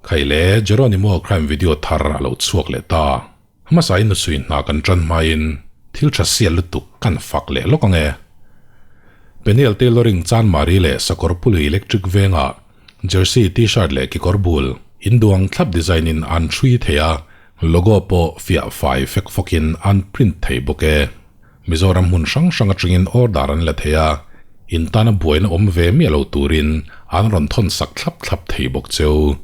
Khaile Jeronimo crime video thar a lo chhuak leh ta. Hmasa in nusui hna kan tan hmain thil tha sial lutuk kan fak leh lawk ange. Peniel Tailoring Chanmari leh Sakawr Pului Electric Vengah Jersey, T-shirt leh kekawr bul induang thlap design in an thui thei a, logo pawh fiah fai fek fawkin an print thei bawk e. Mizoram hmun hrang hrang atangin order an la thei a, in tana buaina awm ve miah lo turin an rawn thawn sak thlap thlap thei bawk cheu.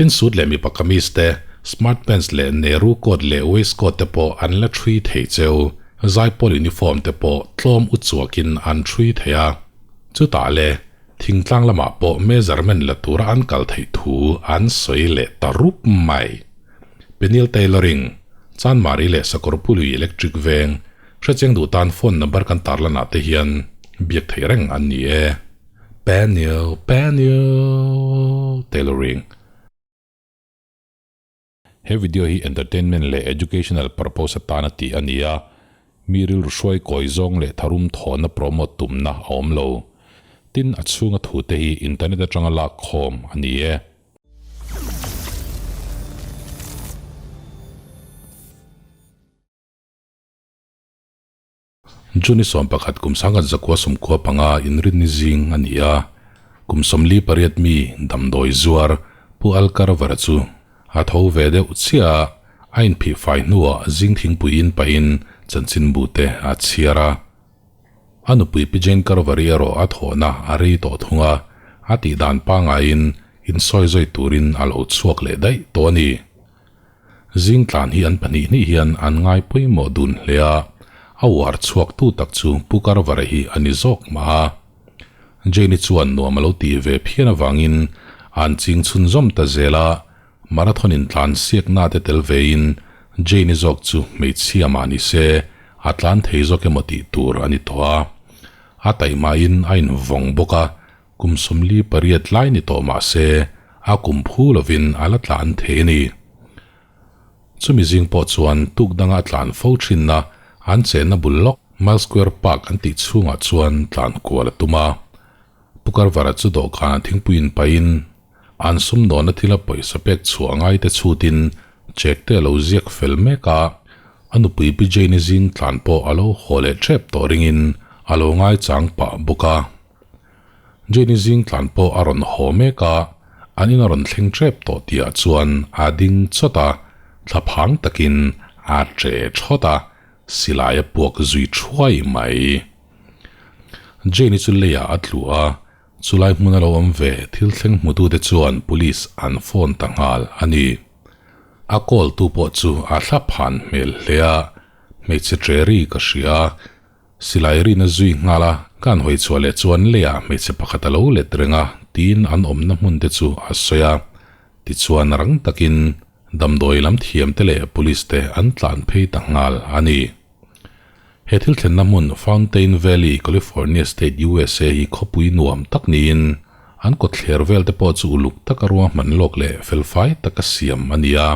Tin suit leh mipa kamis te, smart pants leh Nehru coat leh waistcoat te pawh an la thui thei cheu. Zaipawl uniform te pawh tlawm u chuakin an thui thei a. Chutah le, thingtlang lamah pawh measurement la tura an kal theih thu an sawi leh ta rup mai. Peniel Tailoring, Chanmari leh Sakawrpului Electric Veng, hrechiang duh tan phone number kan tarlan ah te hian biak theih reng an ni e. Peniel, Peniel Tailoring. He video hi entertainment leh educational purpose atana tih a ni a, mi rilru hruai kawi zawng leh tharum thawhna promote tumna a awm lo. Tin, a chhunga thute hi internet atanga lak khawm a ni e. June 11 kum 1965 inrinni zing a ni a, kum 48 mi damdawi zuar Pu Alkarvara chu a tho ve deuh chiah a, a inphih fai hnuah zing thingpuiin pahin chanchinbu te a chhiar a. A nupui Pi Jane Carver-i erawh a thawhna a rei tawh thung a, a tih dan pangaiin insawi zawi turin a lo chhuak leh daih tawh a ni. Zing tlan hi an pahnih hnih hian an ngai pawimawh dun hle a, a uar chhuak tu tak chu Pu Carver-a hi a ni zawk mah a. Jane-i chuan nuam a lo tih ve phian avangin an ching chhunzawm ta zel a, Marathon in tlan siakna te tel vein Jane-i zawk chu hmeichhia mah ni se a tlan thei zawk emaw tih tur a ni tawh a. A taihmahin a invawng bawk a, kum 48 lai ni tawh mah se a kum phu lovin a la tlan thei a ni. Chumi zing pawh chuan tuk danga a tlan fo thinna an chenna bul lawk Mile Square Park an tih chhungah chuan tlan kual a tum a. Pu Karvara chu dawhkanah thingpui inpahin An sumdawnna thila pawisa pek chhuah ngai te chhutin check te a lo ziak fel mek a, a nupui Pi Jane-i zing tlan pawh a lo haw leh tep tawh ringin a lo ngaichang pah bawk a. Jane-i zing tlan pawh a rawn haw mek a, an in a rawn thleng tep tawh tihah chuan a ding chawt a, thlaphang takin a che thawt a, silai a puak zui thuai mai. Jane-i chu leiah a tlu a, Chulai hmun a lo awm ve thil thleng hmutute chuan police an phone ta nghal a ni. A call tu pawh chu a thla phan hmel hle a, hmeichhe tre ri ka hria a, silai rin a zui nghal a, ka han hawi chhuah leh chuan leiah hmeichhe pakhat a lo let reng a tiin an awmna hmun te chu a sawi a, tichuan rang takin damdawi lam thiam te leh police te an tlan phei ta nghal a ni. He thil thlenna hmun Fountain Valley, California State, USA hi khawpui nuam tak niin an kawtthler vel te pawh chu uluk taka ruahman lawk leh felfai taka siam a ni a.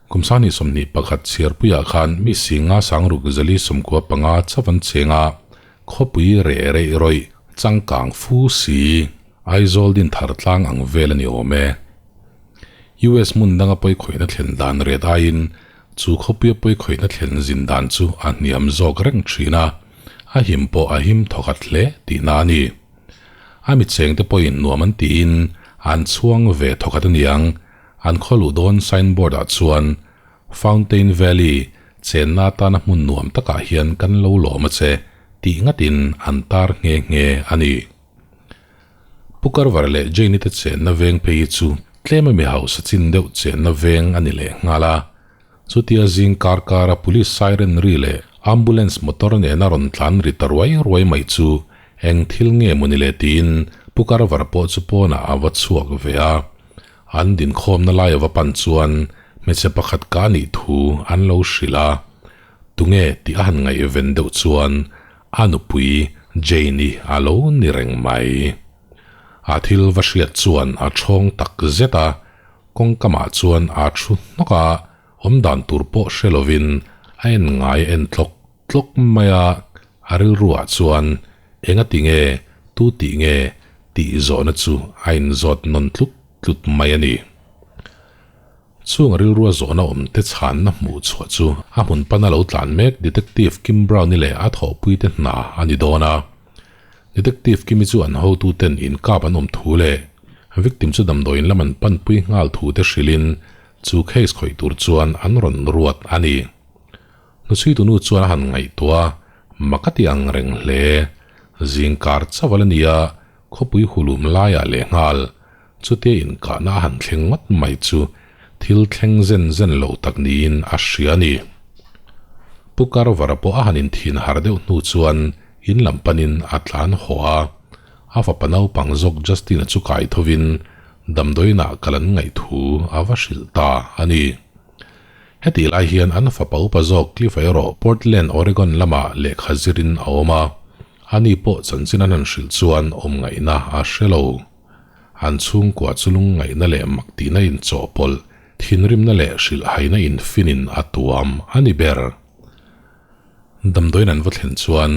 Kum 2021 chhiarpuiah khan mi singa sangruk zali 95 chauh an cheng a, khawpui reh reih rawih changkang fu si Aizawl dinthar tlang ang vel a ni awm e. US hmun danga pawikhawihna thlen dan ret aiin Chu khawpuia pawikhawihna thlen zin dan chu a hniam zawk reng thin a, a him pawh a him thawkhat hle tihna a ni. A mitchengte pawhin nuam an tiin an chhuang ve thawkhat a niang, an khaw luh dawn signboard ah chuan Fountain Valley chenna atana hmun nuam takah hian kan lo lawm a che tih ngatin an tar nghe nghe a ni. Pu Carver leh Jane-i te chenna veng phei hi chu tlem a mi hausa chin deuh chenna veng a ni leh nghal a. Chutia zing kar kara police siren ri leh ambulance motor nena rawn tlan ri ta ruai ruai mai chu eng thil nge maw ni le tiin Pu Carver pawh chu pawnah a va chhuak ve a. An dinkhawmna lai a va pan chuan hmeichhe pakhat ka nih thu an lo hrilh a. Tunge tih a han ngaihven deuh chuan A nupui Jane-i a lo ni reng mai. A thil va hriat chuan a ṭhawng tak zet a, kawngkamah chuan a ṭhu hnawk a, awm dan tur pawh hre lovin a en ngai en tlawk tlawk mai a, a rilruah chuan enga ti nge, tu tih nge tih zawhna chu a inzawt nawn tlut tlut mai a ni. Chung a rilrua zawhna awm te chhanna hmuh chhuah chu a hmun pana lo tlan mek Detective Kim Brown-i leh a thawhpuite hna a ni dawn a. Detective Kimi chu an hotuten inkap an awm thu leh victim chu damdawiin lam an panpui nghal thu te hrilhin chu case khawih tur chuan an rawn ruat a ni. Hnuchhuitunu chuan a han ngaihtuah a, mak a ti ang reng hle. Zingkar chauh a la ni a, khawpui hulum laiah lehnghal chutia inkahna a han thleng ngawt mai chu thil thleng zen zen lo tak niin a hria a ni. Pu Carver-a pawh a han inthin har deuh hnu chuan in lam panin a tlan haw a, a fapa naupang zawk Justin-a chu kai thovin damdawiinah kal an ngaih thu a va hrilh ta a ni. Hetih lai hian an fapa upa zawk Cliff-a erawh Portland, Oregon lamah lehkha zirin a awm a, ani pawh chanchin an han hrilh chuan awm ngaihna a hre lo. An chhungkua chu lungngaihna leh mak tihna inchawhpawlh, thinrimna leh hrilhhaina infinin a tuam a ni ber. Damdawiin an va thlen chuan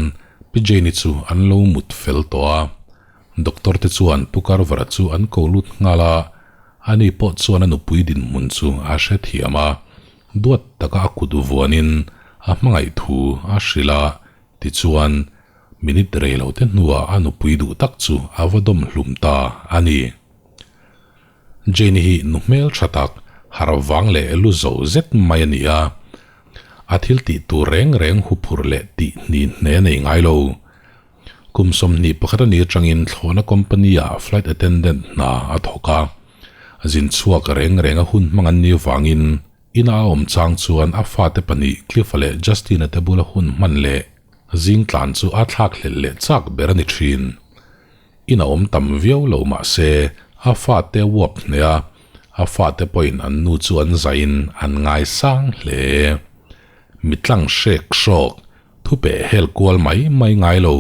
Pi Jane-i chu an lo mut fel tawh a, Doctor te chuan Pu Carver-a chu an ko lut nghal a, ani pawh chuan a nupui dinhmun chu a hrethiam a, duat taka a kut vuanin a hmangaih thu a hrilh a, tichuan minute rei lo te hnuah a nupui duh tak chu a va dawm hlum ta a ni. Jane-i hi nu hmel tha tak, harh vang leh lu zo zet mai a ni a, a thil tih tur reng reng huphurh leh tih hni hne a nei ngai lo. Kum 21 a ni atangin thlawhna company-ah flight attendant hna a thawk a, zin chhuak reng reng a hun hmang an nih avangin ina a awm chang chuan a fate pahnih Cliff-a leh Justin-a te bula hun hman leh zing tlan chu a thlak hlelh leh chak ber a ni thin. Ina awm tam viau lo mah se a fate uap hneh a, a fate pawhin an nu chu an zaiin an ngaisang hle. Mitlang hrek hrawk Thupeh hel kual mai mai ngai lo,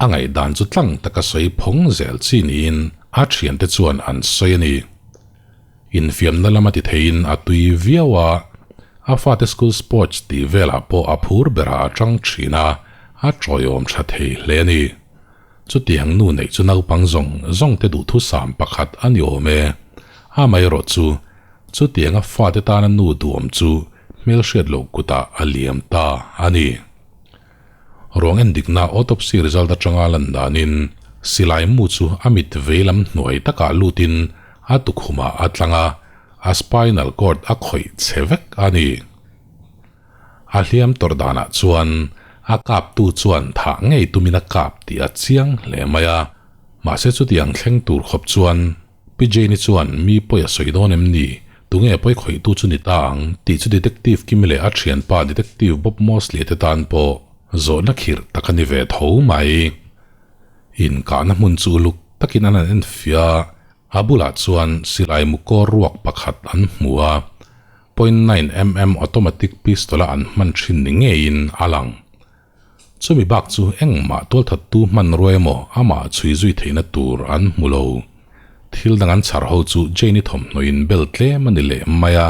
a ngaihdan chu tlang taka sawi phawng zel chi niin a thiante chuan an sawi a ni. Infiamna lama ti theiin a tui viau a, a fate school sports tih velah pawh a phur berah a tang thin a, a tawiawm tha thei hle a ni. Chutiang nu neih chu naupang zawng zawng te duhthusam pakhat a ni awm e. Amaherawh chu, chutianga fate tana nu duhawm chu hmelhriat loh kutah a liam ta a ni. Ruang endikna autopsy result atanga lan danin silai mu chu a mit vei lam hnuai takah lutin a tukhumah a tlang a, a spinal cord a khawih che vek a ni. A hliam tawrh danah chuan a kaptu chuan thah ngei tumin a kap tih a chiang hle mai a, mahse chutiang thleng tur khawp chuan Pi Jane-i chuan mi pawi a sawi dawn em ni? Tunge pawi khawihtu chu ni ta ang? tih chu Detective Kimi leh a thianpa Detective Bob Mosley te tan pawh zawhna khirh tak a ni ve tho mai. Inkahna hmun chu uluk takin an han enfiah a, a bulah chuan silai mukawr ruak pakhat an hmu a, point nine mm automatic pistol-a an hman thin ni ngeiin a lang. Chumi bak chu engmah tualthattu hmanrua emaw amah chhui zui theihna tur an hmu lo. Thil dang an chhar ho chu Jane-i thawmhnawiin bel tlem a ni leh mai a,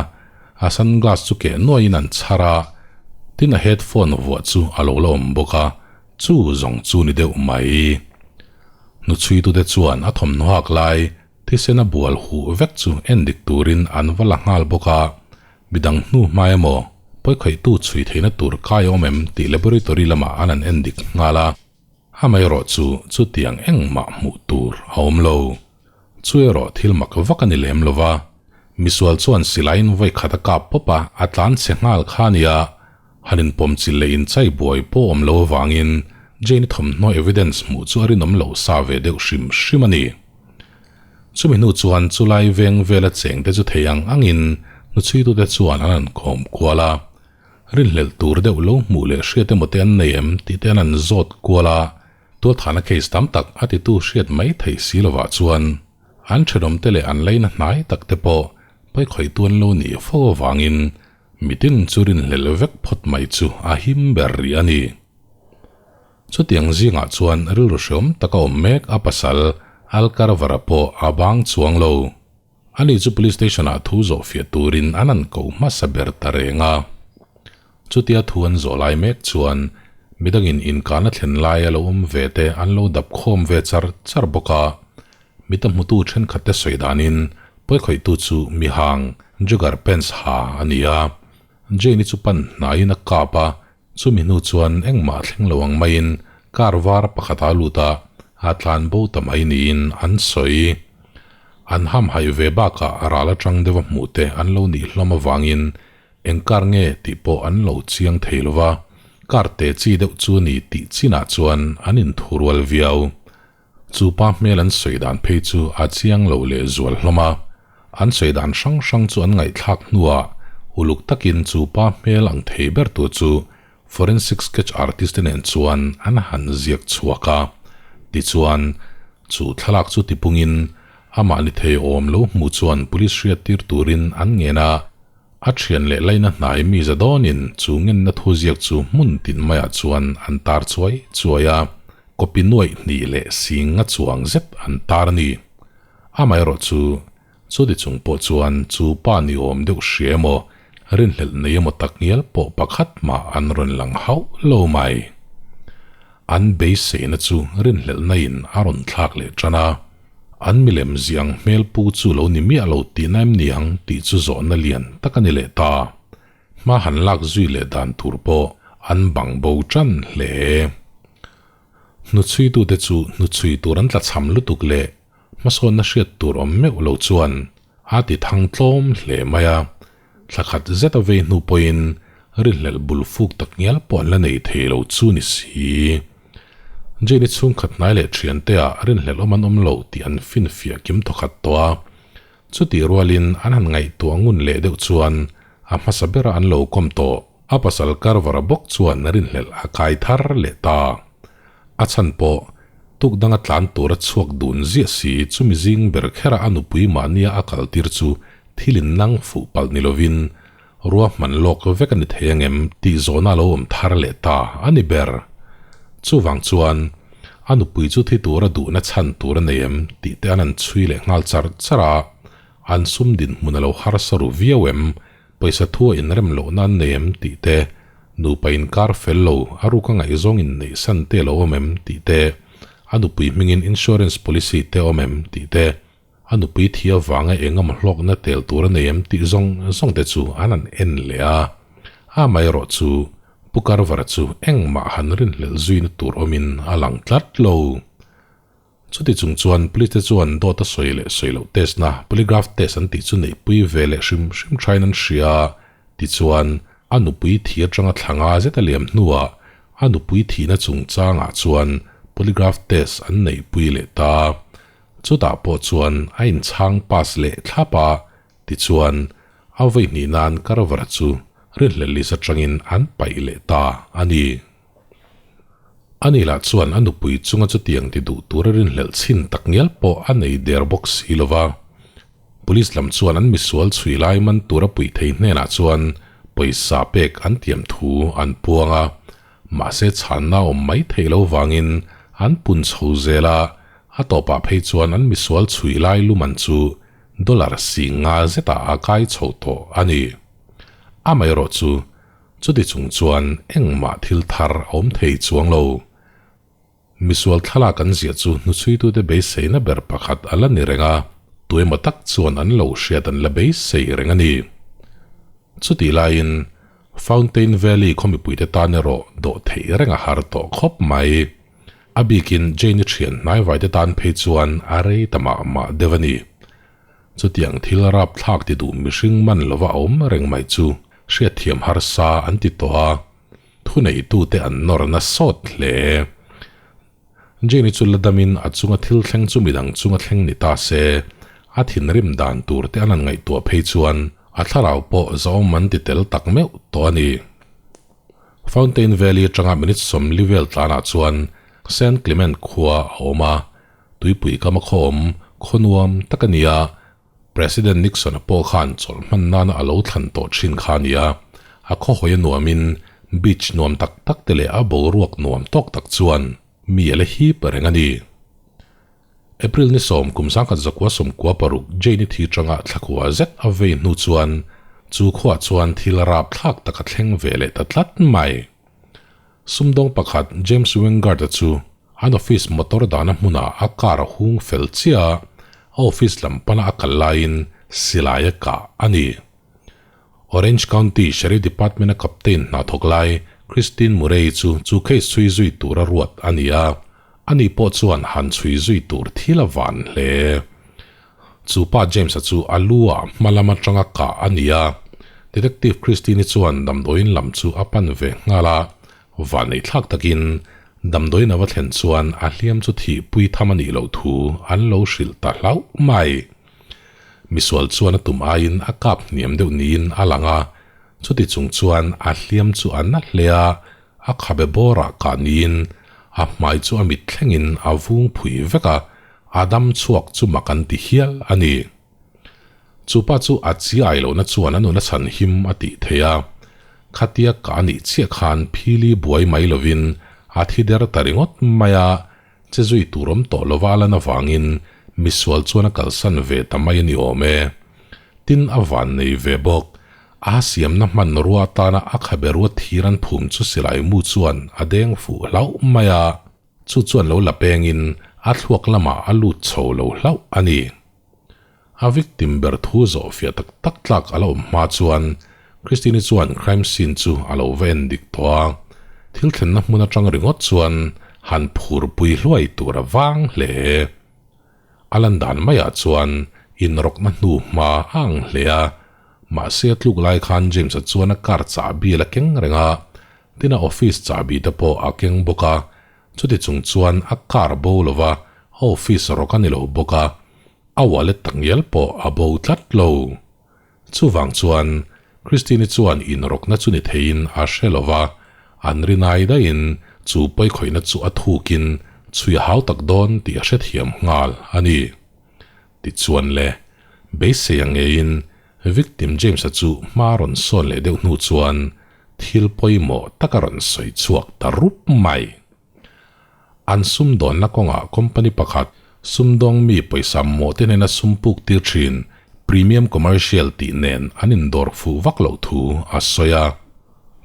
a sunglass chu keh nuaiin an chhar a, tin a headphone vuah chu a lo la awm bawk a, chu zawng chu ni deuh mai. Hnuchhuitute chuan a thawmhnaw hak lai thisen a bual huh vek chu endik turin an va la nghal bawk a, Midang hnu hma emaw, pawikhawihtu chhui theihna tur kai awm em tih laboratory lamah an han en dik nghal a, amaherawh chu chutiang engmah hmuh tur a awm lo. Chu erawh thil mak vak a ni lem lo va, misual chuan silaiin vawi khat a kap pawp a, a tlan chhe nghal kha a nia, han inpawm chilh leh inchai buai pawh awm lo avangin Jane-i thawmhnaw evidence hmuh chu a rinawm loh sa ve deuh hrim hrim a ni. Chumi hnu chuan chulai veng vela chengte chu thei ang angin hnuchhuitute chuan an han khawm kual a, rinhlelh tur deuh lo hmuh leh hriat emaw te an nei em tih te an han zawt kual a, tualthahna case tam tak a titu hriat mai theih si lovah chuan an thenawmte leh an leina hnai tak te pawh pawikhawihtu an lo nih fo avangin mitin chu rinhlelh vek phawt mai chu a him ber rih a ni. Chutiang zingah chuan rilru hreawm taka awm mek a pasal Alcarvar-a pawh a bang chuang lo. Ani chu Police Station-ah thu zawh fiah turin an an ko hmasa ber ta reng a. Chutia thu an zawh lai mek chuan midangin inkahna thlen lai a lo awm ve te an lo dap khawm ve char char bawk a. Mita hmutu thenkhatte sawi danin Pawikhawihtu chu mihang jogger pants ha a ni a. Jane-i chu pan hnaiin a kap a, chumi hnu chuan engmah thleng lo ang maiin car var pakhat a lut a, a tlan bo ta mai niin an sawi. An hamhaih ve bakah ral atang deuha hmuh te an lo nih hlawm avangin eng car nge tih pawh an lo chiang thei lo va, car te chi deuh chu ni tih chinah chuan an inthurual viau. Chu pa hmel an sawi dan phei chu a chiang lo leh zual hlawm a, an sawi dan hrang hrang chu an ngaihthlak hnuah uluk takin chu pa hmel ang thei ber tur chu forensic sketch artist te nen chuan an han ziak chhuak a. Tichuan, chu thlalak chu tipungin amah ni thei awm lo hmu chuan police hriattir turin an ngen a, A thian leh laina hnai mi za dawnin chu ngenna thu ziak chu hmun tin maiah chuan an tar chuai chuai a, copy nuaih hnih leh sing nga chuang zet an tar a ni. Amaherawh chu, chuti chung pawh chuan chu pa ni awm deuh hria emaw, rinhlelh nei emaw tak ngial pawh pakhat mah an rawn lang hauh lo mai. An beiseina chu rinhlelhna in a rawn thlak leh tan a. An milem ziang hmel pu chu lo ni miah lo tihna em ni ang tih chu zawhna lian tak a ni leh ta. Hma han lak zui leh dan tur pawh an bang bo tan hle. Hnuchhuitute chu hnuchhui tur an tlachham lutuk leh hmasawnna hriat tur awm meuh lo chuan a ti thang tlawm hle mai a. Thla khat zet a vei hnu pawhin rinhlelh bul fuk tak ngial pawh an la nei thei lo chu ni si. Jane-i chhungkhat hnai leh thianteah rinhlelh awm an awm lo tih an finfiah kim thawkhat tawh a. Chutih rualin an han ngaihtuah ngun leh deuh chuan a hmasa bera an lo kawm tawh. A pasal Carver-a bawk chuan rinhlelh a kai thar leh ta. A chhan pawh tuk danga tlan tura chhuak dun ziah si chumi zing ber khera a nupui mahnia a kaltir chu thil in nang fuh palh ni lovin ruahman lawk vek a ni thei angem tih zawhna a lo awm thar leh ta a ni ber. Chuvang chuan a nupui chu thi tura duhna chhan tur a nei em tih te an han chhui leh nghal char char a, an sum dinhmun a lo harsa ru viau em Pawisa thu a inrem loh nan nei em tih te, nupa inkar fel lo, a ruk a ngaihzawng inneih san te lo awm em tih te, a nupui hmingin insurance policy te awm em tih te, a nupui thi avanga eng emaw hlawkna tel tur a nei em tih zawng zawng te chu an han en leh a. Amaherawh chu Pu Carver chu engmah han rinhlelh zuina tur awmin a lang tlat lo. Chuti chung chuan police te chuan dawt a sawi leh sawi loh test na polygraph test an tih chu neihpui ve leh hrim hrim thain an hria a, tichuan a nupui thi atanga thla nga zet a liam hnuah a nupui thihna chungchangah chuan polygraph test an neihpui leh ta. Chutah pawh chuan a inchhang pass leh thlap a, tichuan a vawi hnih nan Carver chu rinhlelh list atangin an paih leh ta a ni. Ani lah chuan a nupui chunga chutiang ti duh tura rinhlelh chhin tak ngial pawh a nei der bawk si lo va. Police lam chuan an misual chhui lai man tura puih thei hnenah chuan pawisa pek an tiam thu an puang a, mahse chhanna awm mai theih lo vangin an pun chho zel a, a tawpah phei chuan an misual chhui lai luman chu dollar 50 zetah a kai chho tawh a ni. Amaherawh chu Chuti chung chuan engmah thil thar a awm thei chuang lo. Misual thlalak an ziah chu hnuchhuitute beiseina ber pakhat a la ni reng a, tuemaw tak chuan an lo hriat an la beisei reng a ni. Chutih laiin Fountain Valley khaw mipuite tan erawh dawh theih reng a har tawh khawp mai. A bikin Jane-i thian hnaivaite tan phei chuan a rei ta mah mah deuh a ni. Chutiang thil rapthlak ti duh mihring man lova awm reng mai chu hriatthiam harsa an ti tawh a, thuneitute an nawr na sawt hle. Jane-i chu la damin a chunga thil thleng chu midang chunga thleng ni ta se, a thinrim dan tur te an han ngaihtuah phei chuan a thlarau pawh zahawm an ti tel tak meuh tawh a ni. Fountain Valley atanga minute 40 vel tlanah chuan Saint Clement khua a awm a, Tuipui kama khaw awm khaw nuam tak a nia, President Nixon-a pawh khan chawlh hman nana a lo thlan tawh thin kha a nia. A khaw hawi a nuamin beach nuam tak tak te leh a boruak nuam tawk tak chuan mi a la hip reng a ni. April ni 10 kum 1996 Jane-i thi tanga thlakua zet a vei hnu chuan chu khuaah chuan thil rapthlak tak a thleng ve leh ta tlat mai. Sumdawng pakhat James Wingard-a chu an office motor dahna hmunah a car a hung fel chiah a, a office lam pana a kal laiin silai a kah a ni. Orange County Sheriff Department-a captain hna thawk lai Christine Murray chu chu case chhui zui tura ruat a ni a, ani pawh chuan han chhui zui tur thil a van hle. Chu pa James-a chu a lu ah hma lam atanga kah a ni a, Detective Christine-i chuan damdawiin lam chu a pan ve nghal a, Vanneih thlak takin damdawiin a va thlen chuan a hliam chu thihpui tham a nih loh thu an lo hrilh ta hlauh mai. Misual chuan a tum aiin a kap hniam deuh niin a lang a, chuti chung chuan a hliam chu a na hle a, a khabe bawrah kah niin a hmai chu a mit thlengin a vung phui vek a, a dam chhuak chu mak an ti hial a ni. Chu pa chu a chi ai lohna chuan a nun a chhan him a tih theih a, khatia ka anih chiah khan phili buai mai lovin a thi der ta ringawt mai a, che zui tur awm tawh lova a lan avangin misual chuan a kalsan ve ta mai a ni awm e. Tin a van nei ve bawk. A siamna hmanrua atana a khabe rua thir an phum chu silai mu chuan a deng fuh hlauh mai a, chu chuan lo la pengin a thluak lamah a lut chho lo hlauh a ni. A victim ber thu zawh fiah tak tak tlak a la awm hma chuan Christine-i chuan crime scene chu a lo va en dik tawh a, thil thlenna hmun atang ringawt chuan han phur pui hluai tur a vang hle. A lan dan maiah chuan inrawkna hnu hma a ang hle a, mahse a tluk lai khan James-a chuan a car chahbi a la keng reng a, tin a office chahbi te pawh a keng bawk a, Chuti chung chuan a car bo lo va, a office rawk a ni lo bawk a, a wallet takngial pawh a bo tlat lo. Chuvang chuan Christine-i chuan inrawkna chu ni theiin a hre lo va, an rinai daihin chu pawikhawihna chu a thukin chhui a hau tak dawn tih a hrethiam nghal a ni. Tichuan le, beisei ang ngeiin victim James-a chu hma rawn sawn leh deuh hnu chuan Thil pawimawh tak a rawn sawi chhuak ta rup mai. An sumdawnna kawngah company pakhat sumdawng mi pawisa mawhte hnena sum puk tir thin Premium Commercial tih nen an indawr fuh vak loh thu a sawi a.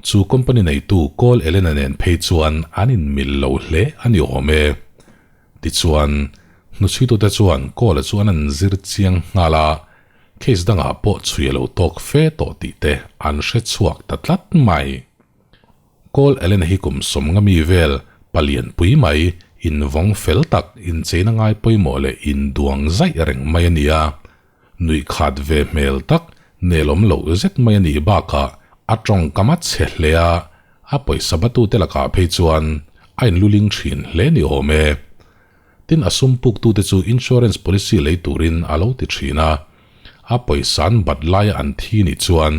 Chu company neitu Cole Elena nen phei chuan an inmil lo hle a ni awm e. Tichuan, hnuchhuitute chuan Cole-a chu an an zir chiang nghal a. Case dangah pawh chhui a lo tawk fe tawh tih te an hre chhuak ta tlat mai. Cole Allen hi kum sawmnga mi vel palian pui mai, invawng fel tak, incheina ngai pawimawh leh induang zaih reng mai a ni a. Nuih khat ve hmel tak, nelawm loh zet mai a nih bakah a tawngkam a chhe hle a, a pawisa batute lakah phei chuan a inluling thin hle ni awm e. Tin a sum puktute chu insurance policy lei turin a lo ti thin a, a pawisa an bat laia an thi nih chuan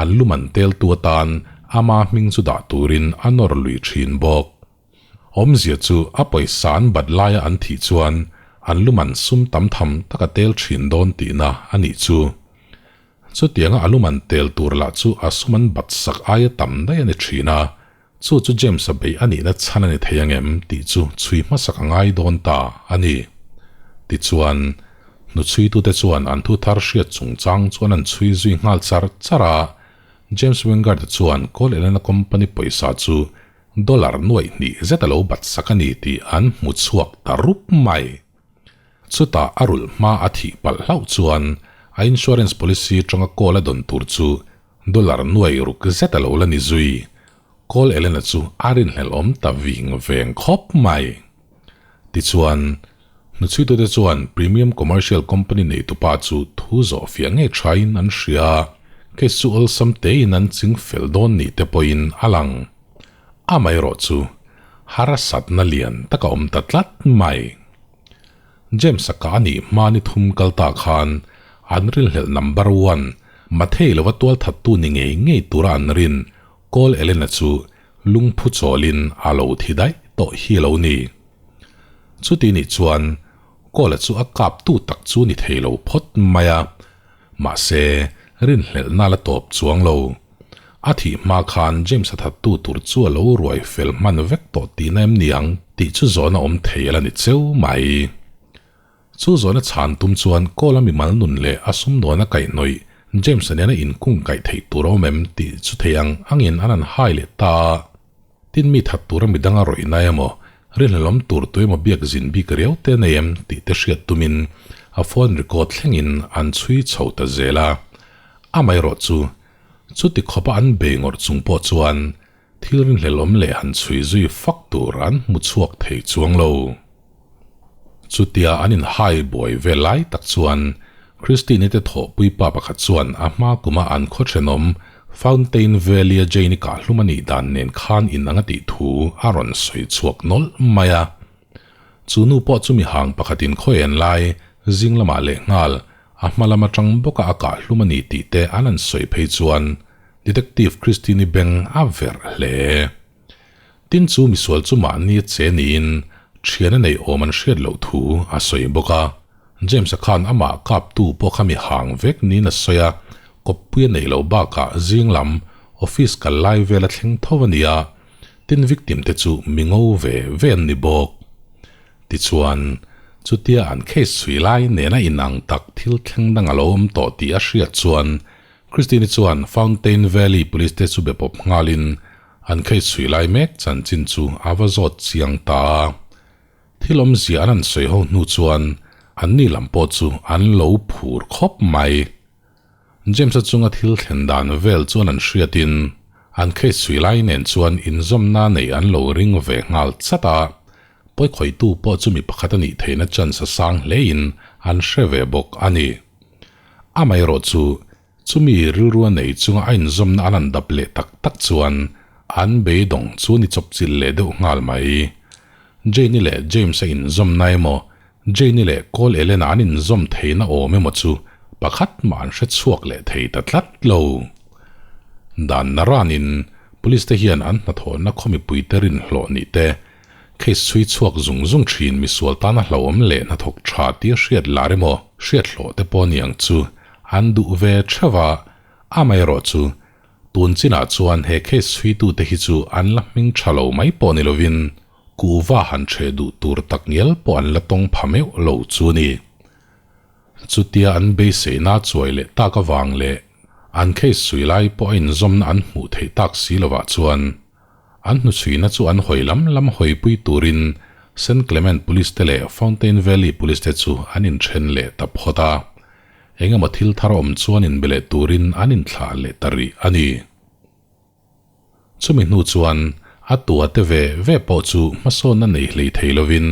an lum an teltu atan ama hming chu dah turin a nawr lui thin bawk. Awmzia chu a pawisa an bat laia an thih chuan an lum an sum tam tham tak a tel thin dawn tihna a nih chu. Chutianga a lum an tel tur lah chu a sum an bat sak aia tam daih a ni thin a, Chu chu James-a beih a nihna chhan a ni thei ang em tih chu chhui hmasak a ngai dawn ta a ni. Tichuan, hnuchhuitute chuan an thu thar hriat chungchang chuan an chhui zui nghal char char a, James Wingard-a chuan Cole Elena Company pawisa chu dollar nuaih hnih zet a lo bat sak a ni tih an hmu chhuak ta rup mai. Chutah a rulh hma a thih palh hlauh chuan a insurance policy atanga call a dawn tur chu Dollar nuai ruk zet a lo la ni zui. Call Elena chu a rinhlelh awm ta ving veng khawp mai. Tichuan, hnuchhuitute chuan Premium Commercial Company neitupa chu thu zawh fiah ngei thain an hria a, case chu awlsam tein an ching fel dawn ni te pawhin a lang. Amaherawh chu, harsatna lian tak a awm ta tlat mai. James-a ka a nih hma ni thum kal ta khan an rinhlelh number one Mathei lova tualthattu ni ngei ngei tura an rin Cole Elena chu lungphu chawlin a lo thi daih tawh hi a lo ni. Chuti nih chuan Cole-a chu a kaptu tak chu ni thei lo phawt mai a, mahse rinhlelhna la tawp chuang lo. A thih hma khan James-a thattu tur chu a lo ruai fel hman vek tawh tihna em ni ang tih chu zawhna awm thei a la ni cheu mai. Chu zawhna chhan tum chuan Cole-a mimal nun leh a sumdawn a kaihhnawih James-a nena inkung kaih theih tur a awm em tih chu thei ang angin an han hai leh ta a. Tin mi that tura midang a rawih na emaw, rinhlelawm tur tu emaw biak zin bik riau te a nei em tih te hriat tumin A phone record thlengin an chhui chho ta zel a. Amaherawhchu, chuti khawpa an bei ngawrh chung pawh chuan thil rinhlelawm leh han chhui zui fak tur an hmu chhuak thei chuang lo. Chutia an inhai buai vel lai tak chuan Christine-i te thawhpui pa pakhat chuan a hma kuma an khaw thenawm Fountain Valley-a Jane-i kahhlum a nih dan nen khan inang a tih thu a rawn sawi chhuak nawlh mai a. Chu nu pawh chu mi hang pakhatin khawi en lai zing lamah leh nghal a hma lam atang bawka a kah hlum a ni tih te an han sawi phei chuan Detective Christine-i beng a verh hle. Tin chu misual chu mahni a che niin thian a neih awm an hriat loh thu a sawi bawk a. James-a khan amah kaptu pawh kha mi hang vek niin a sawi a, kawppui a neih loh bakah zing lam office kal lai vel a thleng tho a ni a, Tin victim te chu mi ngo ve ve an ni bawk. Tichuan, chutia an case chhui lai nena inang tak thil thleng dang a lo awm tawh tih a hriat chuan Christine-i chuan Fountain Valley Police te chu be pawp nghalin an case chhui lai mek chanchin chu a va zawt chiang ta a. Thil awmzia an han sawi ho hnu chuan anni lam pawh chu an lo phur khawp mai. James-a chunga thil thlen dan vel chuan an hriatin an case chhui lai nen chuan inzawmna nei an lo ring ve nghal chat a, pawikhawitu pawh chu mi pakhat a nih theihna chance a sang hlein an hre ve bawk a ni. Amaherawh chu, chumi rilru a nei chunga a inzawmna an han dap leh tak tak chuan an beidawng chu ni chawpchilh leh deuh nghal mai. Jane-i leh James-a inzawmna emaw Jane-i leh Cole Ellen-a an inzawm theihna awm emaw chu pakhat mah an hre chhuak leh thei ta tlat lo. Dan naranin Police te hian an hnathawhna khaw mipuite rinhlawh nih te, case chhui chhuak zung zung thin misual tana hlauhawm leh hnathawk tha tia hriat lar emaw hriat hlawh te pawh ni ang chu an duh ve theuh a, amaherawh chu tun chinah chuan he case chhuitute hi chu an la hming tha lo mai pawh ni lovin Kuhva han ṭheh duh tur tak ngial pawh an la tawng pha meuh lo chu a ni. Chutia an beiseina chuai leh tak avang leh an case chhui lai pawh a inzawmna an hmuh theih tak si lovah chuan an hnuchhuina chu an hawi lam lam hawipui turin Saint Clement Police te leh Fountain Valley Police te chu an inṭhen leh ta phawt a. Engemaw thil thar awm chuan inbe leh turin an inthlah leh ta rih a ni. Chumi hnu chuan a tua te ve ve pawh chu hmasawnna nei hlei thei lovin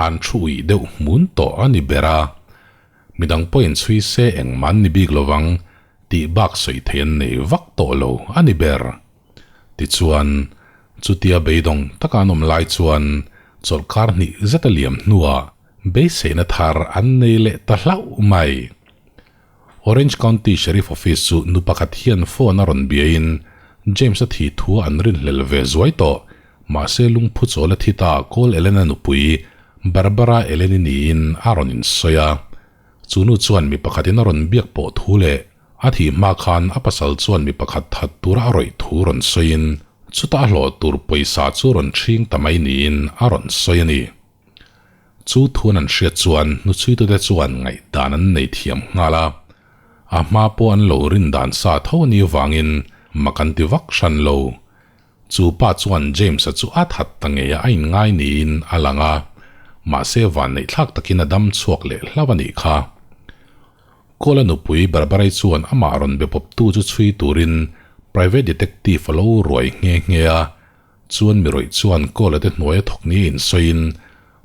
an thu uih deuh hmun tawh a ni ber a. Midang pawhin chhui se engmah an ni bik lovang tih bak sawi thei an nei vak tawh lo a ni ber. Tichuan, chutia beidawng taka an awm lai chuan chawlhkar hnih zet a liam hnuah beiseina thar an nei leh ta hlauh mai. Orange County Sheriff Office chu nu pakhat hian phone a rawn biain James-a thi thu an rinhlel ve zuai tawh. Mahse lungphu chawl a thi ta Cole Ellen-a nupui Barbara Ellen-i niin a rawn insawi a. Chu nu chuan mi pakhatin a rawn biak pawh thu leh a thih hma khan a pasal chuan mi pakhat that tura a rawih thu rawn sawiin chuta a hlawh tur pawisa chu rawn ṭhing ta mai niin a rawn sawi a ni. Chu thuan an hriat chuan hnuchhuitute chuan ngaihdan an nei thiam nghal a, a hma pawh an lo rin dan sa tho a nih avangin mak an ti vak hran lo. Chu pa chuan James-a chu a that ta ngei a inngai niin a lang a, mahse vanneihthlak takin a dam chhuak leh hlauh a nih kha. Kawla nupui Barbara-i chuan amah rawn be pawptu chu chhui turin private detective a lo ruai nghe nghe a, Chuan mi rawih chuan Kawla te hnuaia thawk ni a insawiin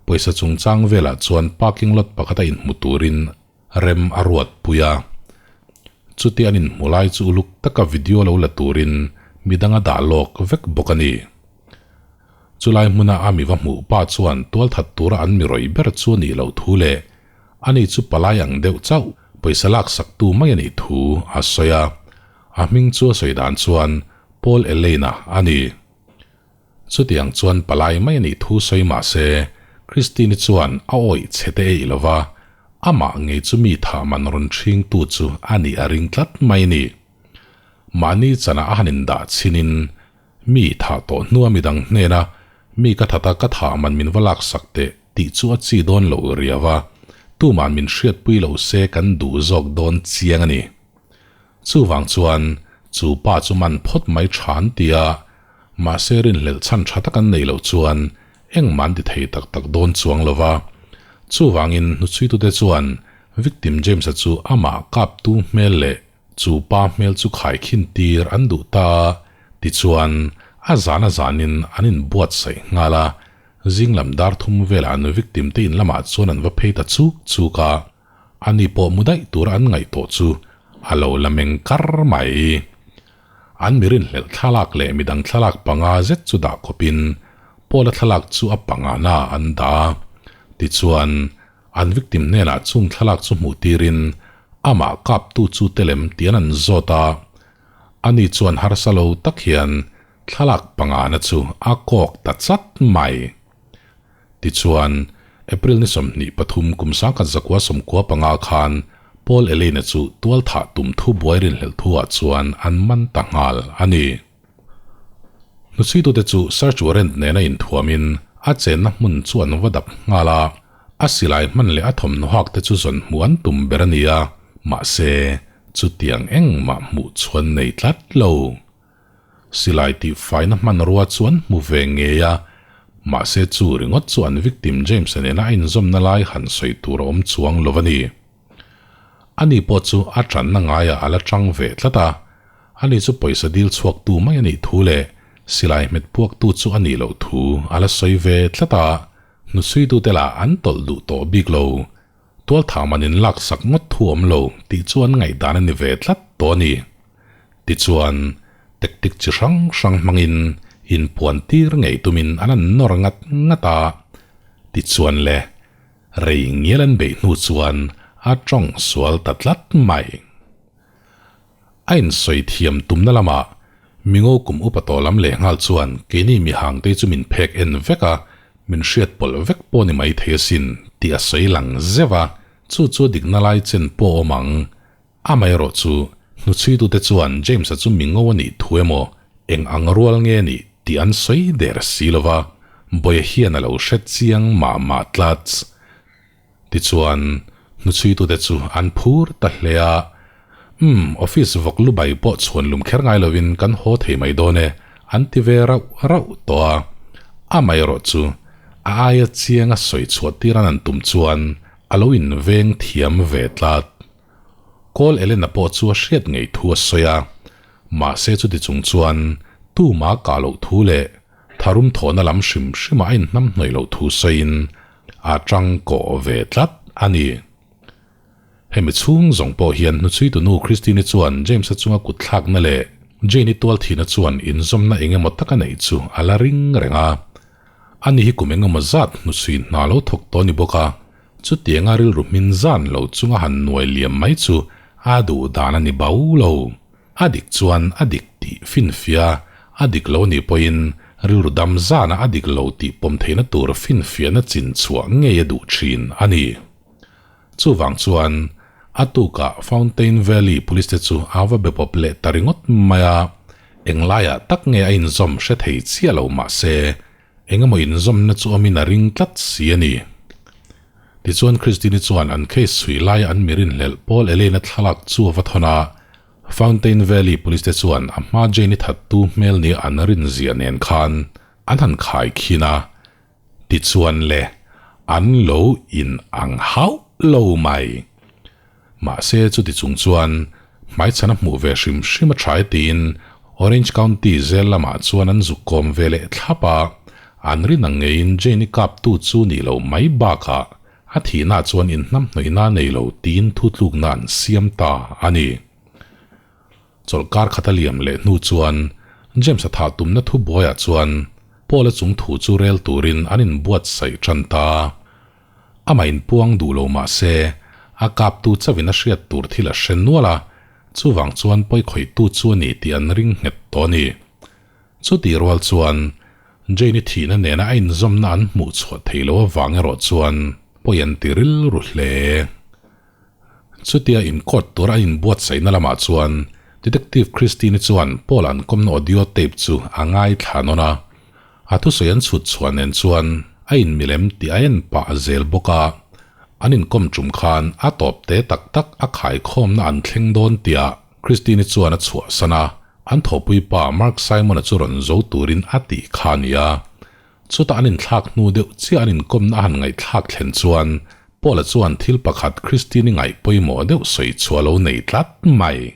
pawisa chungchang velah chuan parking lot pakhata inhmu turin rem a ruat pui a. Chutia an inhmu lai chu uluk taka video lo la turin midang a dah lawk vek bawk a ni. Chulai hmuna a mi va hmuh pa chuan tualthat tura an mi rawih ber chu a nih loh thu leh ani chu palai ang deuh chauh pawisa laksaktu mai a nih thu a sawi a. A hming chu a sawi dan chuan Paul Elaine-a a ni. Chutiang chuan palai mai a nih thu sawi mah se, Christine-i chuan a awih chhe te eih lo va, amah ngei chu mi thah man rawn ṭhingtu chu a nih a ring tlat mai a ni. Mahni chanah a han indah chhinin, mi thah tawh hnua midang hnena mi ka thata ka thah man min va laksak teh tih chu a chi dawn loh riau a, tuman min hriatpui lo se kan duh zawk dawn chiang a ni. Chuvang chuan chu pa chu man phawt mai tha an ti a, mahse rinhlelh chhan tha tak an nei loh chuan engmah an ti thei tak tak dawn chuang lo va. Chuvangin hnuchhuitute chuan Victim James-a chu amah kaptu hmel leh chu pa hmel chu khaikhin tir an duh ta a, tichuan a zan a zanin an inbuatsaih nghal a, zing lam dar thum velah an victim te in lamah chuan an va phei ta chuk chuk a, ani pawh mu daih tura an ngaih tawh chu a lo la meng kar mai. An mi rinhlelh thlalak leh midang thlalak panga zet chu dah khawpin Paula thlalak chu a pangana an dah a, tichuan An victim hnenah chung thlalak chu hmuh tirin amah kaptu chu telem tian an zawt a, ani chuan harsa lo tak hian thlalak pangana chu a kawk ta chat mai. Tichuan, April ni 23 kum 1995 khan Paul Elaine-a chu tualthah tum thu buai rinhlelh thuah chuan an man ta nghal a ni. Hnuchhuitute chu search warrant nena inthuamin a chenna hmun chu an va dap nghal a, a silai hman leh a thawmhnaw hak te chu zawn hmuh an tum ber a ni a, mahse chutiang engmah hmuh chuan nei tlat lo. Silai tihfaina hmanrua chu an hmu ve ngei a, mahse chu ringawt chu an victim James-a nena a inzawmna lai han sawi tur a awm chuang lo a ni. Ani pawh chu a tanna ngaiah a la tang ve tlat a, ani chu pawisa dil chhuaktu mai a nih thu leh silai hmet puaktu chu a nih loh thu a la sawi ve tlat a, hnuchhuitute lah an tawlh duh tawh bik lo. Tualthah man in laksak ngawt thu awm lo tih chu an ngaihdan a ni ve tlat tawh a ni. Tichuan, tactic chi hrang hrang hmangin inpuan tir ngei tumin an an nawr ngat ngat a, tichuan le, Rei ngial an beih hnu chuan a tawng sual ta tlat mai. A insawi thiam tumna lamah Mingo kum upa tawh lam leh nghal chuan keini mihangte chu min phek en vek a, min hriat pawlh vek pawh ni mai thei asin tih a sawi lang zeuh a, chu chu a dikna lai chen pawh awm ang. Amaherawh chu hnuchhuitute chuan James-a chu mingo a nih thu emaw eng ang rual nge a nih tih an sawi der si lo va, Bawia hian a lo hre chiang mah mah tlats. Tichuan, hnuchhuitute chu an phur ta hle a, Umm, office vawk lu bai pawh chhuan lum kher ngai lovin kan haw thei mai dawn e, an ti ve rauh rauh tawh a. Amaherawh chu a aia chianga sawi chhuah tir an an tum chuan a lo inveng thiam ve tlat. Kawl Elena pawh chu a hriat ngei thu a sawi a, mahse chuti chung chuan tuma kah loh thu leh tharum thawhna lam hrim hrimah a inhnam hnawih loh thu sawiin a tang kawh ve tlat a ni. Hemi chhung zawng pawh hian hnuchhuitunu Christine-i chuan James-a chunga kut thlakna leh Jane-i tual thihna chuan inzawmna eng emaw tak a neih chu a la ring reng a. Ani hi kum eng emaw zat hnuchhui hna lo thawk tawh a ni bawk a, Chutianga rilru hmin zan lo chunga han nuai liam mai chu a duh dan a ni bau lo. A dik chuan a dik tih finfia, a dik lo nih pawhin rilru dam zana a dik lo tih pawm theihna tur finfiahna chin chhuah ngei a duh thin a ni. Chuvang chuan a tukah Fountain Valley Police te chu a va be pawp leh ta ringawt mai a, englaiah tak nge a inzawm hre thei chiah lo mahse Engemaw inzawmna chu awmin a ring tlat si a ni. Tichuan Christine-i chuan an case chhui laia an mi rinhlelh Paul Elaine-a thlalak chu a va thawn a, Fountain Valley Police te chuan a hma Jane-i thattu hmel nia an rinzia nen khan an han khai khin a, tichuan le, an lo in ang hauh lo mai. Mahse chuti chung chuan hmaichhan a hmuh ve hrim hrim a tha e tiin Orange County zel lamah chuan an zuk kawm ve leh thlap a, an rin ang ngeiin Jane-i kaptu chu nih loh mai bakah a thihna chuan inhnamhnawihna nei lo tiin thutlukna an siam ta a ni. Chawlhkar khat a liam leh hnu chuan James-a thah tumna thu buaiah chuan Paul-a chung thu chu rel turin an inbuatsaih tan ta. Amah inpuang duh lo mah se, a kaptu chauhin a hriat tur thil a hre nual a, chuvang chuan pawikhawihtu chu a ni tih an ring nghet tawh a ni. Chutih rual chuan Jane-i thihna nena a inzawmna an hmuh chhuah theih loh avang erawh chuan pawi an ti rilru hle. Chutia inkawt tur a inbuatsaihna lamah chuan Detective Christine-i chuan Paul-a an kawmna audio tape chu a ngaithla nawn a. A thusawi an chhut chhuah nen chuan a inmilem tih a en pah zel bawk a. An inkawm tum khan a tawp te tak tak a khaikhawmna an thleng dawn tiah Christine-i chuan a chhuahsan a, an thawhpui pa Mark Simon-a chu rawn zo turin a tih kha a ni a. Chutah an inthlak hnu deuh chiah an inkawmna a han ngaihthlak thlen chuan. Paula chuan thil pakhat Christine-i ngaih pawimawh deuh sawi chu a lo nei tlat mai.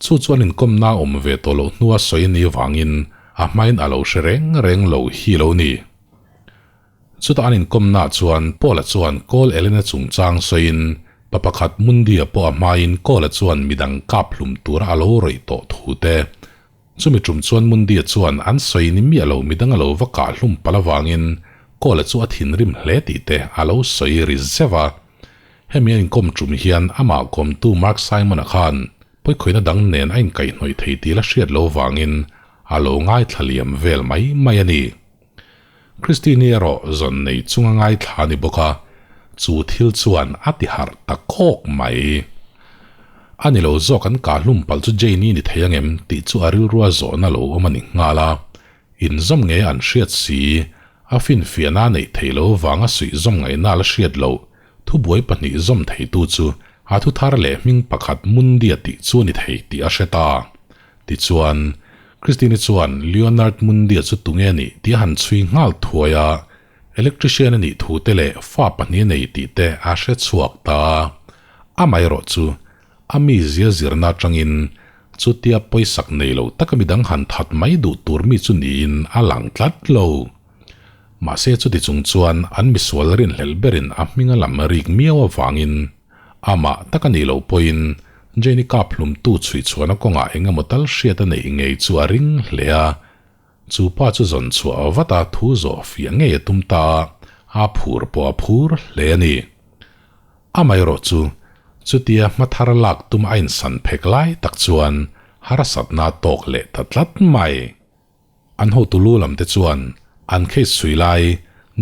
Chu chuan inkawmna a awm ve tawh loh hnua sawi a nih vangin a hmain a lo hre reng reng lo hi lo ni. Chutah an inkawmnaah chuan Paula chuan Kawl Elena chungchang sawiin pa pakhat Mundia pawh a hmain Kawla chuan midang kap hlum tura a lo rawih tawh thu te Chumi tum chuan Mundia chuan an sawi ni miah lo midang a lo va kah hlum palh avangin Kawla chu a thinrim hle tih te a lo sawi ri zeuh a. Hemi a inkawm tum hian amah kawmtu Mark Simon-a khan pawikhawihna dang nen a inkaihhnawih thei tih la hriat lo vangin a lo ngaithla liam vel mai mai a ni. Christine-i erawh zawn nei chunga ngaithla a ni bawk a, chu thil chuan a ti harh ta kawk mai. A ni lo zawk an kah hlum palh chu Jane-i ni thei angem tih chu a rilrua zawhna lo awm a ni nghal a, inzawm nge an hriat si, a finfiahna a neih theih lo vanga suih zawm ngaihna a la hriat loh, thubuai pahnih zawm theitu chu a thu thar leh hming pakhat Mundia tih chu a ni thei tih a hre ta. Tichuan, Christine-i chuan Leonard Mundia chu tunge a nih tih a han chhui nghal thuai a, electrician a nih thu te leh fa pahnih a nei tih te a hre chhuak ta a. Amaherawh chu, a mizia zirna atangin chutia pawisak nei lo taka midang han that mai duh tur mi chu niin a lang tlat lo. Mahse chuti chung chuan an misual rinhlelh berin a hming a lam rik miau avangin Amah tak a nih loh pawhin Jane-i kap hlumtu chhuihchhuahna kawngah eng emaw tal hriat a neih ngei chu a ring hle a. Chu pa chu zawn chhuah vat a thu zawh fiah ngei a tum ta a, a phur pawh a phur hle a ni. Amaherawh chu, chutia hma thar lak tum a insan phek lai tak chuan harsatna a tawk leh ta tlat mai. An hotu lu lam te chuan an case chhui lai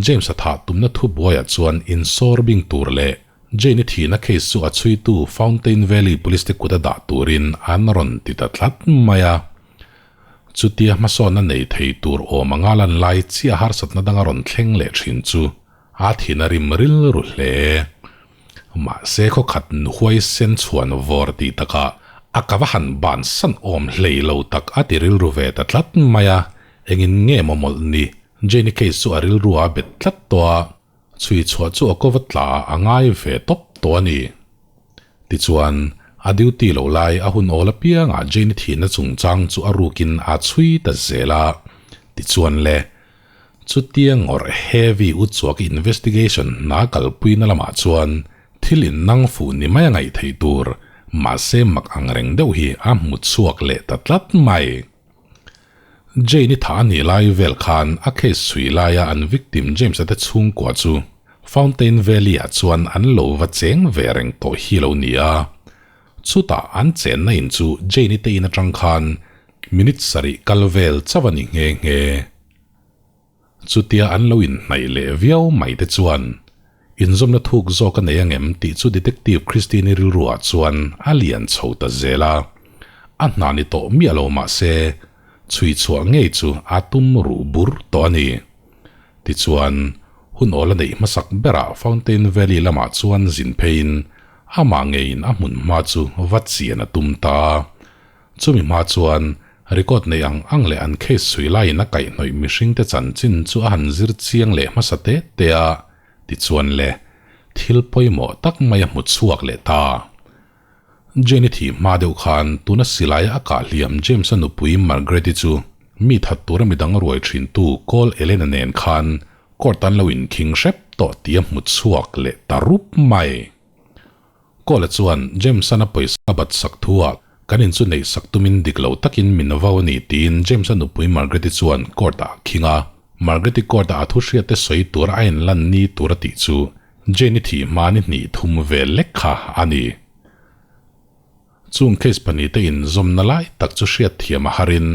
James-a thah tumna thu buaiah chuan insawr bing tur leh Jane-i thihna case chu a chhuitu Fountain Valley Police te kut a dah turin an rawn ti ta tlat mai a. Chutia hmasawnna nei thei tur awm anga lan lai chiah harsatna danga rawn thleng leh thin chu a thin a rim rilru hle. Mahse khawkhat nuhuai sen chhuan vawr tih takah a ka va han ban san awm hlei lo tak a ti rilru ve ta tlat mai a, engin nge maw mawlh ni, Jane-i case chu a rilru a bet tlat tawh a, chhui chhuah chu a ko va tla a ngai ve tawp tawh a ni. Tichuan, a duty loh lai a hun awl apiangah Jane-i thihna chungchang chu a rukin a chhui ta zel a, tichuan le, Chutia ngawrh heavy uchuak investigation hna kalpuina lamah chuan thil in nang fuh ni mai a ngaih theih tur, mahse mak ang reng deuh hi a hmu chhuak leh ta tlat mai. Jane-i thah a nih lai vel khan a case chhui laia an victim James-a te chhungkua chu Fountain Valley-ah chuan an lo va cheng ve reng tawh hi lo ni a. Chutah an chenna in chu Jane-i te in atang khan minute sarih kal vel chauh a ni nghe nghe. Chutia an lo inhnaih leh viau mai te chuan inzawmna thuk zawk a nei angem tih chu Detective Christine-i rilruah chuan a lian chho ta zel a. A hna ni tawh miah lo mah se, chhui chhuah ngei chu a tum ruh bur tawh a ni. Tichuan, hun awl a neih hmasak berah Fountain Valley lamah chuan zin pheiin amah ngeiin a hmun hma chu va chian a tum ta a. Chumi hma chuan record neih ang ang leh an case chhui laiin a kaihhnawih mihringte chanchin chu a han zir chiang leh hmasa te te a, tichuan le, thil pawimawh tak mai a hmu chhuak leh ta. Jane-i thih hma deuh khan tuna silaia a kah hliam James-a nupui Margaret-i chu mi that tura midang ruai thintu Cole Elena nen khan court an lo inkhing hrep tawh tih a hmu chhuak leh ta rup mai. Kawla chuan James-an a pawisa a bat sak thu ah kan in chu neih sak tumin dik lo takin min vau a ni tiin James-a nupui Margaret-i chuan court-ah a khing a. Margaret-i court-ah a thu hriatte sawi tur a inlan ni tur a tih chu Jane-i thih hma ni hnih thum vel lek kha a ni. Chung case pahnihte inzawmna lai tak chu hriatthiam a harin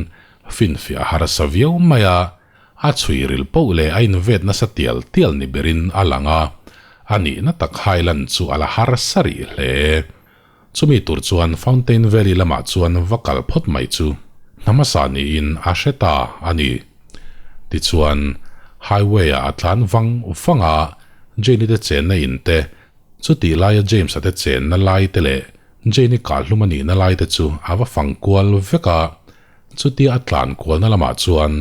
finfiah a harsa viau mai a, a chhui ril poh leh a invet nasa tial tial ni berin a lang a, a nihna tak Highland chu a la harsa rih hle. Chumi tur chuan Fountain Valley lamah chuan va kal phawt mai chu hna hmasa niin a hre ta a ni. Tichuan, highway-ah a tlan vang vang a, Jane-i te chenna in te, Chutih laia James-a te chenna lai te leh Jane-i kahhlum a nihna lai te chu a va fang kual vek a, chutia a tlan kualna lamah chuan